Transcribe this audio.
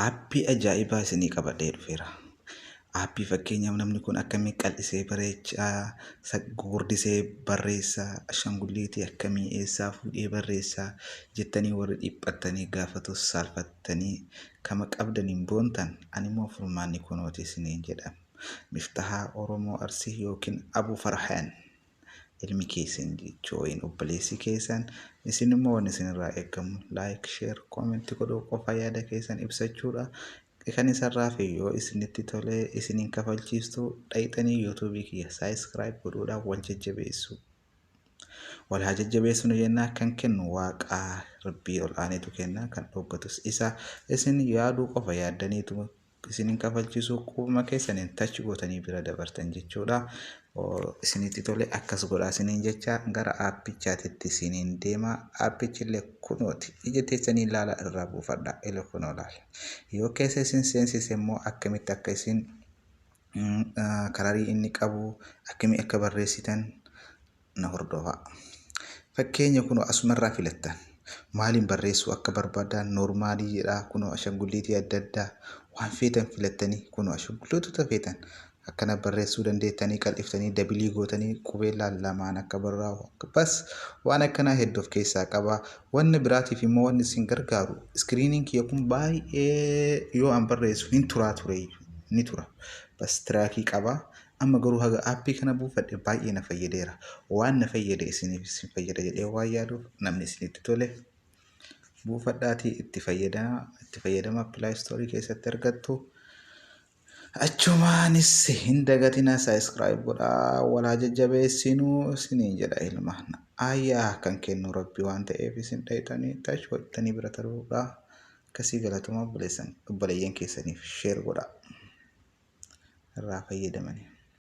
Aappii ajaa'ibaa isinii qabadhee dhufeera. Aappii fakkeenyaaf namni kun akkamii qal'isee bareechaa, gurguddisee barreessaa, ashaangulliitii akkamii eessaa fuudhee barreessaa jettanii warri dhiphattanii gaafatus saalfattanii kama qabdaniin boontan, ani immoo furmaanni kunooti isiniin jedha. Miftahaa Oromoo Arsii yookiin Abu Farhaan ilmi keessan jechuun obboleessi keessan, isin immoo wanni isinirraa eegamu like, share, comment godhuu qofa, yaada keessan ibsachuudha. Kan isarraa fi yoo isinitti tolee isiniin kafalchiistu dhayxanii yuutuubii kiyya subscribe godhuudhaan wal jajjabeessu. Wal haa jajjabeessinu jennaa. Kan kennu waaqaa rabbii ol aaneetu kenna, kan dhooggatus isa. Isin yaaduu qofa yaaddaniitu isiniin kafalchiisu, qubuma keessaniin touch gootanii bira dabartan jechuudha. Isinitti tole akkas godhaa isiniin jecha gara aappichaatitti isiniin deema. Aappichillee kunooti, ija teessanii ilaala, irraa buufadha. Ila kunoo laala. Yoo keessa isin seensise immoo akkamitti akka isin kararii inni qabu, akkamii akka barreessitan na hordofaa. Fakkeenya kunoo asumarraa filattan. Maaliin barreessuu akka barbaadan, normalii jedha, kunoo ashaangulliitii adda addaa waan feetan filattanii, kunoo ashaangulliitota feetan akkana barreessuu dandeettanii, qal'iftanii, double gootanii, qubeellaa lamaan akka barraa'u, bas waan akkanaa hedduu of keessaa qaba. Wanni biraatiif immoo wanni isin gargaaru, iskiriiniin kiyya kun baay'ee yoo an barreessu hin turaa ture, ni tura. Bas tiraakii qaba. Amma garuu haga aappii kana buufadhe baay'ee na fayyadeera. Waan na fayyade isiniif isin fayyada jedhee waan yaaduuf, namni isinitti tole buufadhaatii itti fayyadama, itti fayyadama. Play Storeii keessatti argattu. Achumaanis hin dagatina, subscribe godhaa, walaa jajjabeessinuu isiniin jedha ilmaan. Ayyaa, kan kennu rabbi waan ta'eef isin dhayxanii touch godhatanii bira taruudha. Akkasii galatuma, obboleeyyan keessaniif share godhaa. Irraa fayyadamanii.